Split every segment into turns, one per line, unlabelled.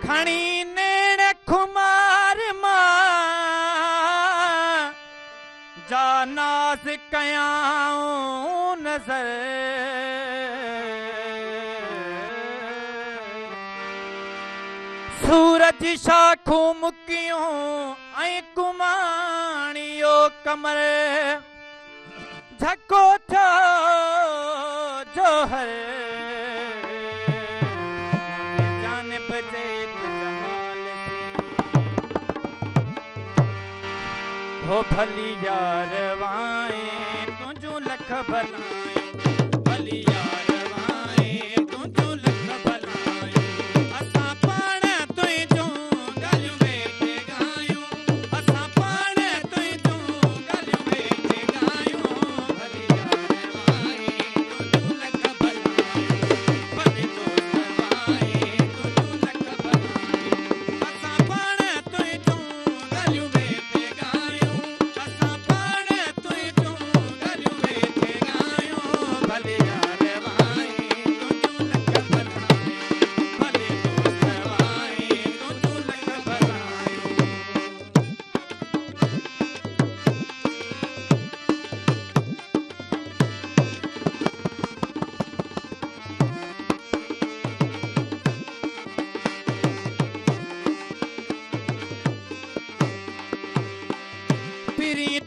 खणी नेण खुमार मां जा नाज़ कयाऊं नज़र सूरज शाखूं मुकियूं ऐं कुमाणियो कमर झको थियो जोहर हो भली यार वाए तुझो लख भलाए भली यार वाए तुझो लख भलाए असां पाण तुझो ॻाल्हियूं वेठे ॻायूं असां पाण तुझो ॻाल्हियूं वेठे ॻायूं भली यार वाए तुझो लख भलाए भली दोस्त वाए तुझो लख भलाए असां पाण तुझो ॻाल्हियूं वेठे ॻायूं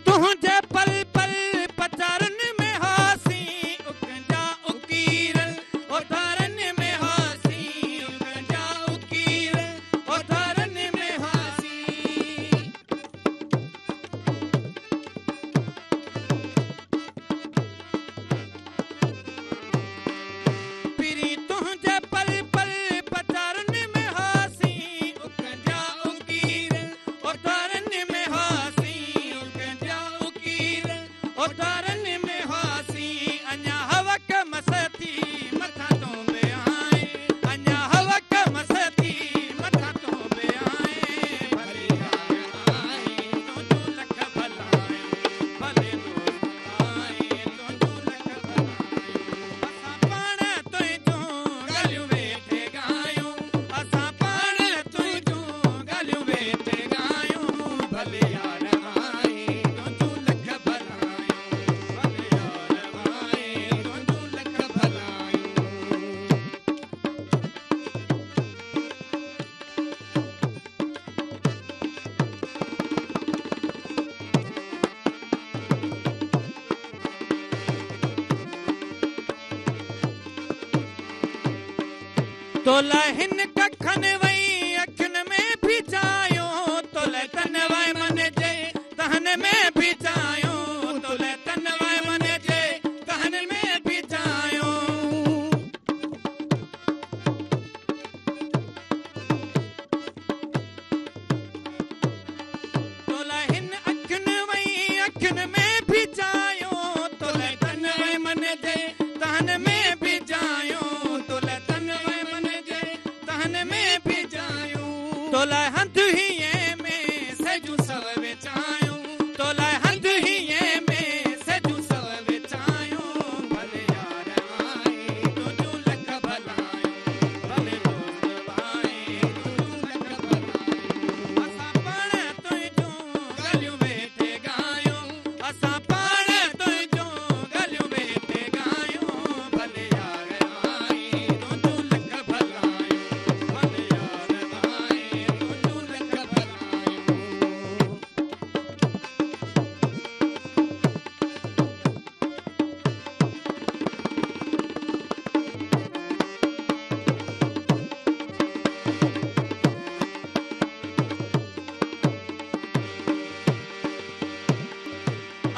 तुझे पल पल पचारन में हासी उकजा उकीरन उतारन में हासी उकजा उकीरन उतारन में हासी पिरी तुझे पल पल पचारन में हासी उकजा उकीरन उतारन में हासी उतारन में हासी अञा हवक मसती मथा तो बे आए अञा हवक मसती मथा तो बे आए भले यार आए तुझो लख भलाए भले दोस्त आए तुझो लख भलाए असां पाण तुझो ॻाल्हियूं वेठे ॻायूं असां पाण तुझो ॻाल्हियूं वेठे ॻायूं भले यार आए तुझो लख भलाए तोला हिन कखन वई अखियुनि में भिजायो तोला तन वाए मन जे तहन में भिजायो तोला तन वाए मन जे तहन में भिजायो तोला हिन अखियुनि वई अखियुनि में भिजायो तोला तन वाए मन जे तहन में भिजायो तोला तन वाए मन जे तहन में भिजायो तोला हंध हीअं में सजूं सव विचायूं तोला हंध हीअं में सजूं सव विचायूं भले यार आए तुझो लख भलायूं भले दोस्त आए तुझो लख भलायूं असां पाण तुझो ॻाल्हियूं वेठे ॻायूं असां पाण तुझो ॻाल्हियूं वेठे ॻायूं भले यार आए तुझो लख भलायूं भले यार आए तुझो लख भलायूं।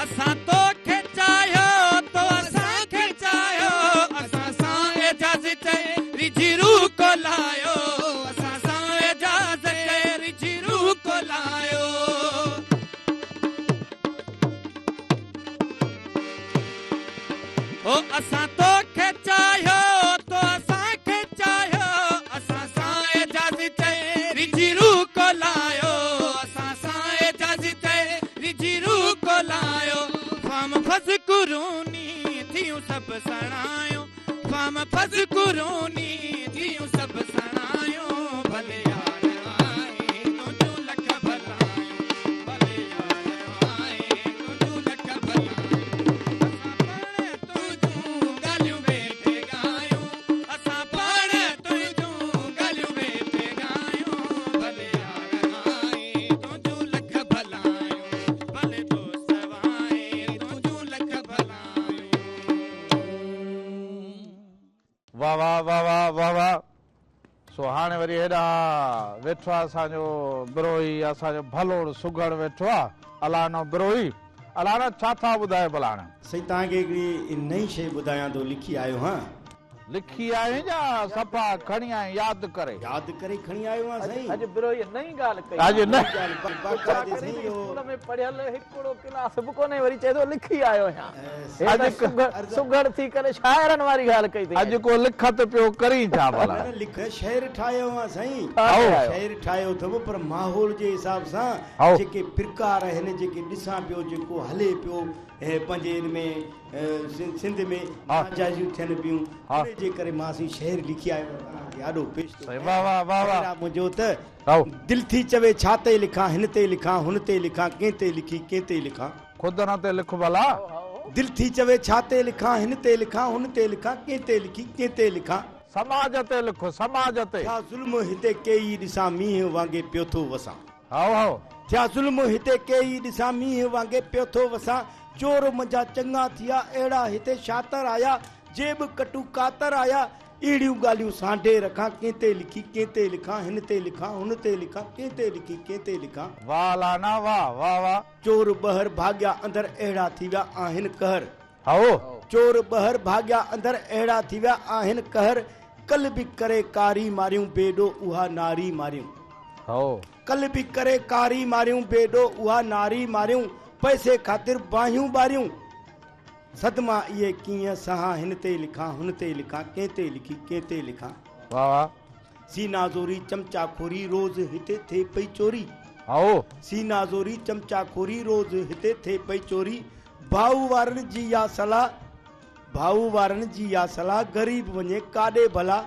असां तोखे चाहियो तो असांखे चाहियो असां सां इजाज़त चए रिझी रूह को लायो असां सां इजाज़त चए रिझी रूह को लायो ओ असां तोखे चाहियो तो असांखे चाहियो فاذڪروني ٿيون سڀ سڻايون، فهم فاذڪروني ٿيون سڀ سڻايون، ڀلي يار آهين تنهنجون لک ڀلايون، ڀلي يار آهين تنهنجون لک ڀلايون، اسان پاڻ تنهنجون ڳالهيون ويٺي ڳايون، اسان پاڻ تنهنجون ڳالهيون ويٺي ڳايون، ڀلي يار آهين تنهنجون لک ڀلايون، ڀلي دوست آهين تنهنجون لک ڀلايون.
واه واه واه واه واه واه سو هاڻي وري هيڏانهن ويٺو آ اسان جو بروهي اسان جو ڀلوڙ سگهڙ ويٺو آ الاڻو بروهي الاڻا ڇا ٿا ٻڌايو ڀلا هاڻي.
سائين توهان کي هڪڙي نئين شيء ٻڌايان ٿو لکي آيو هان.
لکي آيو يا صفا کڻي آيو ياد ڪري.
ياد ڪري کڻي آيو آهيان سائين.
اڄ بروهيء نئين ڳالهه ڪئي
اڄ
آهي.
نئين
ڳالهه باقاعدي سائين اهو.
اسڪول ۾ پڙهيل هڪڙو ڪلاس به ڪونهي وري چئي ٿو لکي آيو آهيان. هي
اڄ
ته سگهڙ ٿي ڪري شاعرن واري ڳالهه ڪئي اٿئي
اڄ ڪو لکت پيو ڪرين ڇا ڀلا.
نه نه لک شعر ٺاهيو آهيان سائين. شعر ٺاهيو اٿم پر ماحول جي حساب سان جيڪي پرڪار آهن جيڪي ڏسان پيو جيڪو هلي پيو پنهنجي ان ۾ سنڌ ۾ ناجائزيون ٿين پيون ان جي ڪري مان سائين شعر لکي آيو آهيان توهان کي آڏو پيش ٿو ڪيان. شعر آ منهنجو ته دل ٿي چوي ڇا تي لکان هن تي لکان هن تي لکان ڪنهن تي لکي ڪنهن تي لکان.
خود نه تي لک ڀلا.
دل ٿي چوي ڇا تي لکان هن تي لکان هن تي لکان ڪنهن تي لکي ڪنهن تي لکان.
سماج تي لک سماج تي.
ٿيا ظلم هتي ڪيئي ڏسان مينهن وانگي پيو ٿو وسان.
هائو هائو.
ٿيا ظلم هتي ڪيئي ڏسان مينهن وانگي پيو ٿو وسان. چور منجها چڱا ٿيا اهڙا هتي شاطر آيا جيب ڪٽو ڪاتر آيا اهڙيون ڳالهيون سانڍي رکان ڪنهن تي لکي ڪنهن تي لکان هن تي لکان هن تي لکان ڪنهن تي لکي ڪنهن تي لکان.
واه لانا واه واه واه.
چور ٻهر ڀاڳيا اندر اهڙا ٿي ويا آهن قهر.
هائو.
چور ٻهر ڀاڳيا اندر اهڙا ٿي ويا آهن قهر ڪل به ڪري ڪاري ماريون بي ڏوهه اها ناري ماريون.
هائو.
ڪل به ڪري ڪاري ماريون بي ڏوهه اها ناري ماريون پئسي خاطر باهيون ٻاريون صدما اهي ڪيئن سهان هن تي لکان هن تي لکان ڪنهن تي لکي ڪنهن تي لکان.
واه واه.
سينا زوري چمچا خوري روز هتي ٿئي پئي چوري.
هائو.
سينا زوري چمچا خوري روز هتي ٿئي پئي چوري ڀائو وارن جي يا صلاح ڀائو وارن جي يا صلاح غريب وڃي ڪاڏي ڀلا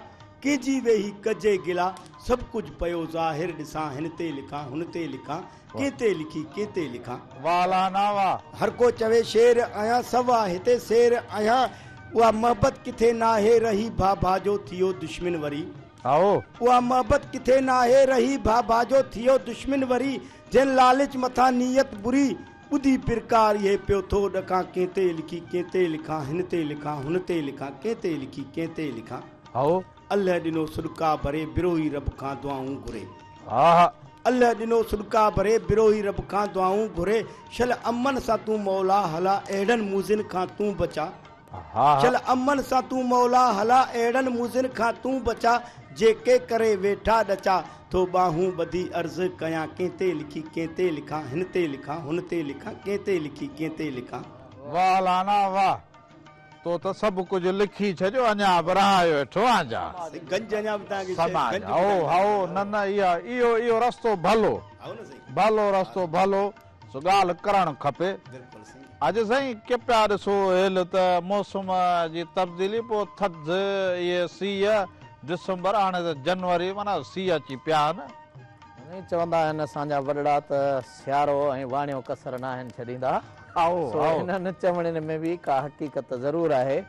ڪنهن جي ويهي ڪجي گلا سڀ ڪجهه پيو ظاهر ڏسان هن تي لکان هن تي لکان ڪنهن تي لکي ڪنهن تي لکان.
واه لانا واه.
هر ڪو چوي شير آهيان سوا هتي سير آهيان اها محبت ڪٿي ناهي رهي ڀاء ڀاء جو ٿيو دشمن وري.
هائو.
اها محبت ڪٿي ناهي رهي ڀاء ڀاء جو ٿيو دشمن وري جنهن لالچ مٿان نيت بري ٻڌي پرڪار اهي پيو ٿو ڏڪان ڪنهن تي لکي ڪنهن تي لکان هن تي لکان هن تي لکان ڪنهن تي لکي ڪنهن تي لکان.
هائو.
الهه ڏنو سڏڪا ڀري بروهي رب کان دعائون گهري.
ها.
الهه ڏنو سڏڪا ڀري بروهي رب کان دعائون گهري شل امن سان تون مولا هلا اهڙن موذين کان تون بچا.
ها.
شل امن سان تون مولا هلا اهڙن موذين کان تون بچا جيڪي ڪري ويٺا ڏچا ٿو ٻانهون ٻڌي عرض ڪيان ڪنهن تي لکي ڪنهن تي لکان هن تي لکان هن تي لکان ڪنهن تي لکي ڪنهن تي لکان.
واه لانا واه تو ته سڀ ڪجهه لکي ڇڏيو اڃا به رهايو ويٺو آن جا.
سائين گنج اڃا به توهان کي شعر
سماج
گنج
هائو
ٻڌائيندو.
هائو نه نه اها اهو اهو رستو ڀلو
هائو نه سائين.
ڀلو رستو ڀلو سو ڳالهه ڪرڻ کپي.
بلڪل سائين.
اڄ سائين ڪي پيا ڏسو هيل ته موسم جي تبديلي پوء ٿڌ اهي سيء ڊسمبر هاڻي ته جنوري معنيٰ سيء اچي پيا آهن.
ائين چوندا آهن اسان جا وڏڙا ته سيارو ۽ واڻيو ڪسر ناهن ڇڏيندا. سو انهن چوڻين ۾ به ڪا حقيقت ضرور آهي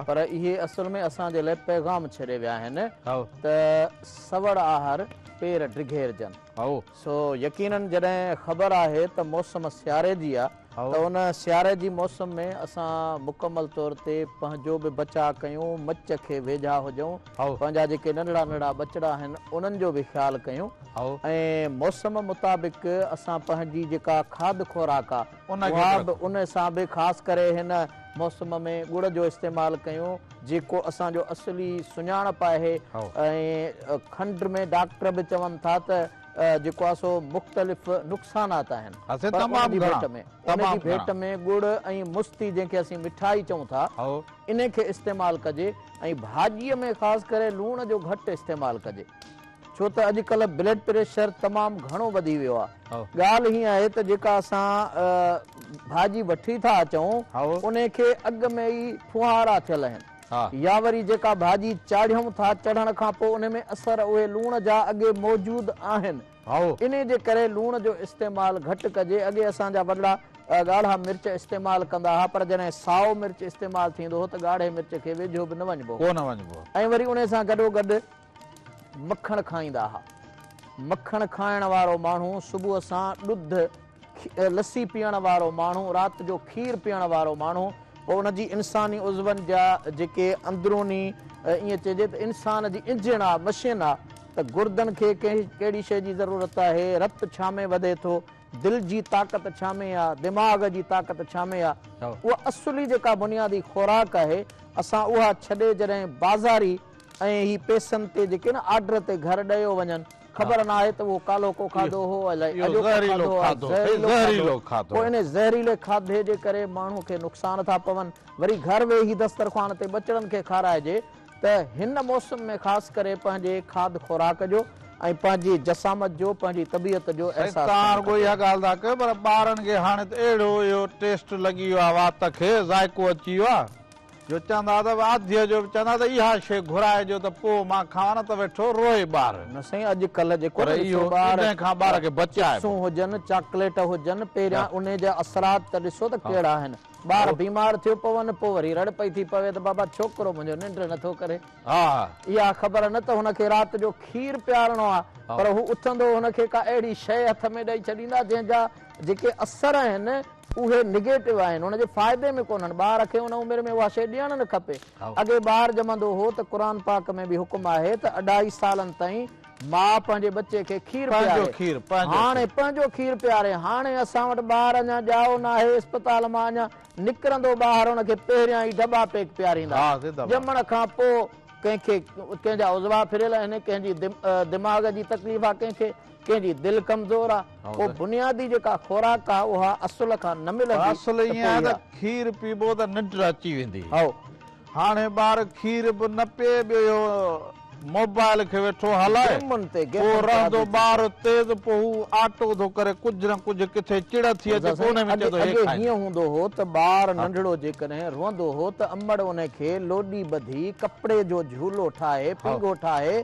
پر اهي اصل ۾ اسان جي لاء پيغام ڇڏي ويا آهن ته سوڙ آهر پير ڊگهيرجن. سو يقينن جڏهن خبر آهي ته موسم سياري جي آ ته ان سياري جي موسم ۾ اسان مڪمل طور تي پنهنجو به بچاء ڪيون، مچ کي ويجها هجون، پنهنجا جيڪي ننڍڙا ننڍڙا ٻچڙا آهن انهن جو به خيال ڪيون ۽ موسم مطابق اسان پنهنجي جيڪا کاڌ خوراڪ آ اها به ان سان به خاص ڪري هن موسم ۾ ڳڙ جو استعمال ڪيون جيڪو اسان جو اصلي سڃاڻپ آهي ۽ کنڊ ۾ ڊاڪٽر به چون ٿا ته جيڪو آهي سو مختلف نقصانات آهن پر ان جي ڀيٽ ۾ ان جي ڀيٽ ۾ ڳڙ ۽ مستي جنهن کي اسين مٺائي چئون ٿا ان کي استعمال ڪجي ۽ ڀاڄيء ۾ خاص ڪري لوڻ جو گهٽ استعمال ڪجي. ڇو ته اڄڪلهه بلڊ پريشر تمام گهڻو وڌي ويو آهي. ڳالهه هيئن آهي ته جيڪا اسان ڀاڄي وٺي ٿا اچون انهي کي اڳ ۾ ئي ڦوهارا ٿيل آهن يا وري جيڪا ڀاڄي چاڙهيون ٿا چڙهڻ کان پوء انهي ۾ اثر اهي لوڻ جا اڳي موجود آهن انهي جي ڪري لوڻ جو استعمال گهٽ ڪجي. اڳي اسان جا وڏڙا ڳاڙها مرچ استعمال ڪندا ها پر جڏهن سائو مرچ استعمال ٿيندو هو ته ڳاڙهي مرچ کي ويجهو به نه وڃبو هو ۽ وري انهي سان گڏوگڏ مکڻ کائيندا ها. مکڻ کائڻ وارو ماڻهو صبح سان ڏڌ، لسي پيئڻ وارو ماڻهو، رات جو کير پيئڻ وارو ماڻهو، پوء ان جي انساني عضون جا جيڪي اندروني ائين چئجي ته انسان جي انجڻ آ، مشين آ، ته گردن کي ڪهڙي شيء جي ضرورت آهي، رت ڇا ۾ وڌي ٿو، دل جي طاقت ڇا ۾ آ، دماغ جي طاقت ڇا ۾ آ، اها اصلي جيڪا بنيادي خوراڪ آهي، اسان اها ڇڏي جڏهن بازاري ۽ هي پئسن تي جيڪي نه آرڊر تي گهر ڏيو وڃن، خبر ناهي ته اهو ڪالهوڪو کاڌو هو الائي اڄوڪو کاڌو آهي، زهريلو کاڌو. پوء انهي زهريلي کاڌي جي ڪري ماڻهو کي نقصان ٿا پون. وري گهر ويهي دسترخوان تي ٻچڙن کي کارائجي ته هن موسم ۾ خاص ڪري پنهنجي کاڌ خوراڪ جو ۽ پنهنجي جسامت جو، پنهنجي طبيعت جو
سائين
احساس
توهان
ٿيڻ
رڳو
کپي.
اها ڳالهه ٿا ڪيو پر ٻارن کي هاڻي ته اهڙو اهو ٽيسٽ لڳي ويو آهي وات کي ذائقو اچي ويو آهي جو چوندا ته آڌيء جو به چوندا ته اها شيء گهرائجو ته پوء مان کاوان نه ته ويٺو روئي ٻار.
نه سائين اڄ ڪلهه جيڪو
پر
نه ڏسو
اهو
ٻار
انهي کان ٻار کي بچائبو.
چپسون هجن چاڪليٽ هجن پهريان انهي جا اثرات ته ڏسو ته ڪهڙا آهن. ٻار بيمار ٿيو پون پوء وري رڙ پئي ٿي پوي ته بابا ڇوڪرو منهنجو ننڊ نٿو ڪري. اها خبر نه ته هن کي رات جو کير پيارڻو آهي پر هو اٿندو هن کي ڪا اهڙي شيء هٿ ۾ ڏئي ڇڏيندا جنهن جا جيڪي اثر آهن اهي نگيٽو آهن، ان جي فائدي ۾ ڪونهن، ٻار کي ان عمر ۾ اها شيء ڏيڻ نه کپي. اڳي ٻار ڄمندو هو ته قرآن پاڪ ۾ به حڪم آهي ته اڍائي سالن تائين ماء پنهنجي ٻچي کي کير پياري. هاڻي پنهنجو کير پياري. هاڻي اسان وٽ ٻار اڃا ڄائو ناهي، اسپتال مان اڃا نڪرندو ٻاهر ان کي پهريان ئي ڊٻا پيڪ پياريندا. ڄمڻ کان پوء ڪنهن کي ڪنهن جا عضوا ڦريل آهن، ڪنهن جي دماغ جي تڪليف آهي، ڪنهن کي ڪنهن جي دل ڪمزور آ، پوء بنيادي جيڪا خوراڪ آ اها اصل کان نه ملندي
پر اصل
ته
ائين
پوء
آهي ته
اها.
کير پيبو ته ننڊ اچي ويندي.
هائو.
هاڻي ٻار کير به نه پيئي ٻيو اهو موبائل کي ويٺو هلائي
گيمن تي
پوء
گيمن تي
رهندو
عادي ٿي
ٻار
ويو.
تيز پوء هو آٽو ٿو ڪري ڪجهه نه ڪجهه ڪٿي چڙ ٿي اچي پوء ان ۾
اڳي
چئي ٿو هي
اڳي
کائيندس.
هيئن هوندو هو ته ٻار ننڍڙو جيڪڏهن روئندو هو ته امڙ ان کي لوڏي ٻڌي ڪپڙي جو جهولو ٺاهي پينگهو ٺاهي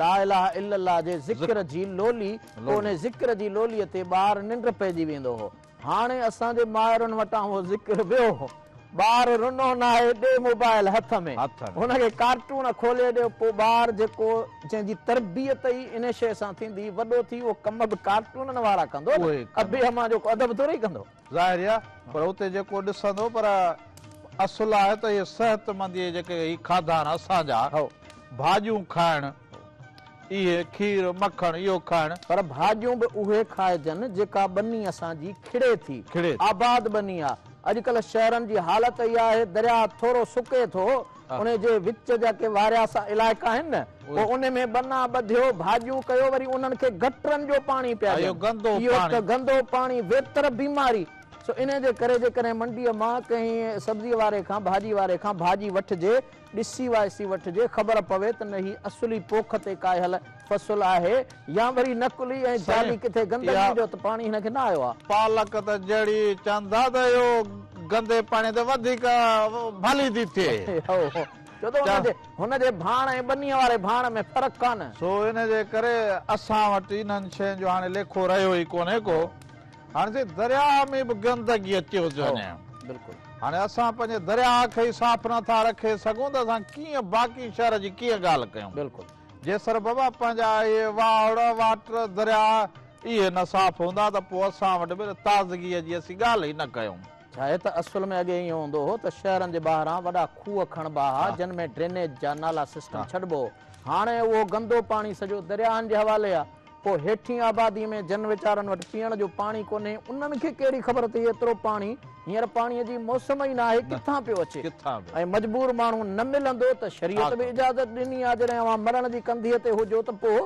لا اله الا الله جي ذڪر جي لولي، پوء انهي ذڪر جي لوليء تي ٻار ننڊ پئجي ويندو هو. هاڻي اسان جي مائرن وٽان اهو ذڪر ويو هو. ٻار رنو ناهي، ڏي موبائل هٿ ۾. هن کي ڪارٽون کولي ڏيو، پوء ٻار جيڪو جنهن جي تربيت ئي انهي شيء سان ٿيندي، وڏو ٿي اهو ڪم به ڪارٽونن وارا ڪندو نه، ابي امان جو ڪو ادب ٿورئي ڪندو.
ظاهر آهي پر اتي جيڪو ڏسندو پر اصل آهي ته اهي صحتمند اهي جيڪي هي کاڌا آهن اسان جا ڀاڄيون کائڻ اهي کير مکڻ اهو کائڻ.
پر ڀاڄيون به اهي کائجن جيڪا ٻني اسان جي کڙي ٿي آباد ٻني آ اڄڪلهه شهرن جي حالت اها آهي درياهه ٿورو سڪي ٿو انهي جي وچ جا ڪي وارياسا علائقا آهن نه پوء انهي ۾ ٻنا ٻڌيو ڀاڄيون ڪيو وري انهن کي گٽرن جو پاڻي پيا ڏين اهو ته گندو پاڻي ويتر بيماري سو انهي جي ڪري جيڪڏهن منڊيء مان ڪنهن سبزيء واري کان ڀاڄي واري کان ڀاڄي وٺجي ڏسي وائسي وٺجي خبر پوي ته نه هي اصلي پوک تي ڪاهيل فصل آهي يا وري نقلي ۽ جعلي ڪٿي گندگي جو ته پاڻي هن کي نه آيو آهي.
پالڪ ته جهڙي چون ٿا ته اهو گندي پاڻي تي وڌيڪ ڀلي ٿي ٿئي.
هو ڇو ته هن جي هن جي ڀاڻ ۽ ٻنيء واري ڀاڻ ۾ فرق ڪانه.
سو ان جي ڪري اسان وٽ انهن شين جو هاڻي ليکو رهيو ئي ڪونهي ڪو. هاڻي سائين درياهه ۾ به گندگي اچيو ٿي وڃي.
بلڪل.
هاڻي اسان پنهنجي درياهه کي ئي صاف نه ٿا رکي سگهون ته اسان ڪيئن باقي شهر جي ڪيئن ڳالهه ڪيون.
بلڪل.
جيسر بابا پنهنجا اهي واهڙ، واٽر، درياهه اهي نه صاف هوندا ته پوء اسان وٽ به تازگيء جي اسين ڳالهه ئي نه ڪيون.
ڇا آهي ته اصل ۾ اڳي ائين هوندو هو ته شهرن جي ٻاهران وڏا کوهه کڻبا ها جن ۾ ڊرينيج جا نالا سسٽم ڇڏبو هو. هاڻي اهو گندو پاڻي سڄو درياهن جي حوالي آهي. پوء هيٺين آبادي ۾ جن ويچارن وٽ پيئڻ جو پاڻي ڪونهي انهن کي ڪهڙي خبر ته هي ايترو پاڻي هينئر پاڻي جي موسم ئي ناهي ڪٿان پيو اچي ۽ مجبور ماڻهو نه ملندو ته شريعت به اجازت ڏني آهي جڏهن اوهان مرڻ جي ڪنڌيء تي هجو ته پوء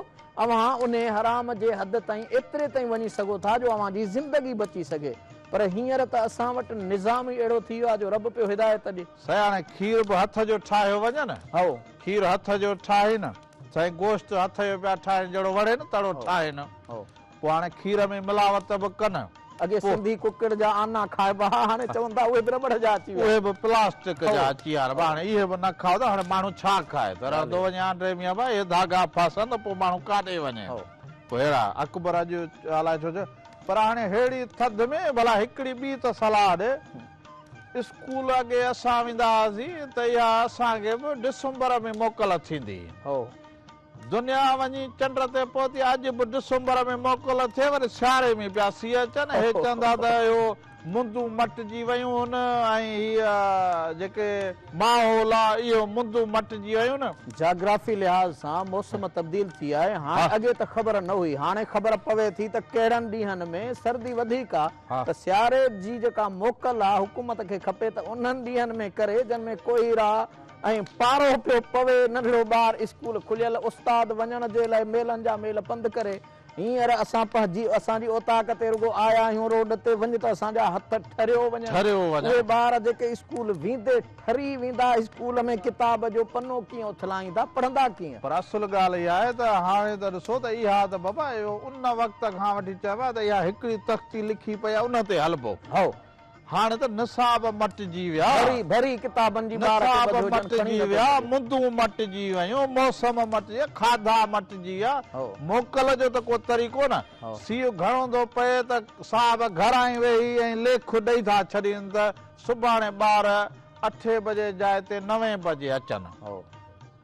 اوهان انهي حرام جي حد تائين ايتري تائين وڃي سگهو ٿا جو اوهان جي زندگي بچي سگهي پر هينئر ته اسان وٽ نظام ئي اهڙو ٿي ويو آهي جو رب پيو هدايت ڏي.
سائين هاڻي کير به هٿ جو ٺاهيو وڃي نه.
هائو.
کير هٿ جو ٺاهين. سائين گوشت هٿ جو پيا ٺاهين جهڙو وڻين تهڙو ٺاهين. پوء هاڻي کير ۾ ملاوت به ڪن.
اڳي سنڌي ڪڪڙ جا آنا کائبا ها هاڻي چون ٿا اهي به رٻڙ جا اچي ويا.
اهي به پلاسٽڪ جا اچي ويا آهن هاڻي اهي به نه کائو ته هاڻي ماڻهو ڇا کائي ته رهندو وڃي آنڊي ۾ ابا اهي ڌاڳا ڦاسن ته پوء ماڻهو ڪاڏي وڃي. پوء اهڙا اڪبر اڄ الائي ڇو چيو پر هاڻي ههڙي ٿڌ ۾ ڀلا هڪڙي ٻي ته صلاح ڏي. اسڪول اڳي اسان ويندا هئاسين ته اها اسان کي به ڊسمبر ۾ موڪل ٿيندي هئي. دنيا وڃي چنڊ تي پهتي اڄ به ڊسمبر ۾ موڪل ٿئي وري سياري ۾ پيا سيء اچن هي چوندا ته اهو مندون مٽجي ويون هن ۽ هي جيڪي ماحول آ اهو مندون مٽجي ويون.
جاگرافي لحاظ سان موسم تبديل ٿي آهي هاڻي اڳي ته خبر نه هئي هاڻي خبر پوي ٿي ته ڪهڙن ڏينهن ۾ سردي وڌيڪ آ ته سياري جي جيڪا موڪل آ حڪومت کي کپي ته انهن ڏينهن ۾ ڪري جن ۾ ڪوهيڙا ۽ پارو پيو پوي ننڍڙو ٻار اسڪول کليل استاد وڃڻ جي لاء ميلن جا ميل پنڌ ڪري هينئر اسان پنهنجي اسان جي اوطاق تي رڳو آيا آهيون روڊ تي وڃ ته اسان جا هٿ ٺريو وڃن اهي ٻار جيڪي اسڪول ويندي ٺري ويندا اسڪول ۾ ڪتاب جو پنو ڪيئن اٿلائيندا پڙهندا ڪيئن.
پر اصل ڳالهه اها آهي ته هاڻي ته ڏسو ته اها ته بابا اهو ان وقت کان وٺي چئبو آهي ته اها هڪڙي تختي لکي پئي آهي ان تي هلبو.
هائو.
هاڻي ته نصاب مٽجي ويا.
ڀري ڀري ڪتابن جي ٻار کي
نصاب
ٻڌو ڄڻ کڻي
مٽجي
نٿو
ويا،
سگهي.
مندون مٽجي ويون، موسم مٽجي ويا، کاڌا مٽجي ويا، موڪل جو ته ڪو طريقو نه. سيء گهڻو ٿو پئي ته صاحب گهران ئي ويهي ۽ ليک ڏئي ٿا ڇڏين ته سڀاڻي ٻار اٺين بجي جاء تي نوين بجي اچن.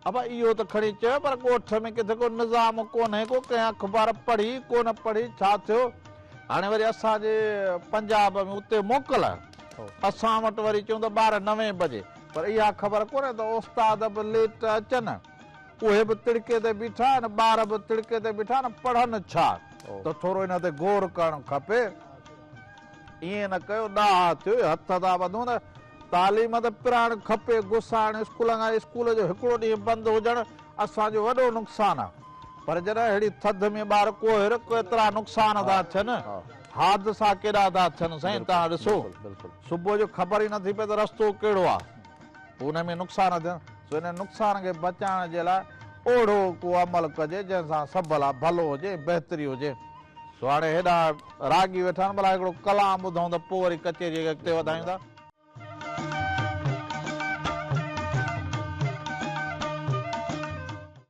ابا اهو ته کڻي چئو پر ڳوٺ ۾ ڪٿي ڪو نظام ڪونهي ڪو ڪنهن اخبار پڙهي ڪونه پڙهي ڇا ٿيو هاڻي وري اسان جي پنجاب ۾ اتي موڪل اسان وٽ وري چون ته ٻار نوين بجي پر اها خبر ڪونهي ته استاد به ليٽ اچن اهي به تڙڪي تي بيٺا آهن ٻار به تڙڪي تي بيٺا آهن پڙهن ڇا ته ٿورو ان تي غور ڪرڻ کپي ائين نه ڪيو ڏاها ٿيو هٿ ٿا ٻڌون ته تعليم ته پرائڻ کپي، گسائڻ اسڪولن کان اسڪول جو هڪڙو ڏينهن بند هجڻ اسان جو وڏو نقصان آ پر جڏهن ههڙي ٿڌ ۾ ٻار ڪوهر ڪيترا نقصان ٿا ٿين حادثا ڪيڏا ٿا ٿين سائين توهان ڏسو صبح جو خبر ئي نٿي پئي ته رستو ڪهڙو آ پوء ان ۾ نقصان ٿين سو ان نقصان کي بچائڻ جي لاء اوهڙو ڪو عمل ڪجي جنهن سان سڀ لاء ڀلو هجي ۽ بهتري هجي. سو هاڻي هيڏانهن راڳي ويٺا آهن ڀلا هڪڙو ڪلام ٻڌون ته پوء وري ڪچهريء کي اڳتي وڌايون ٿا.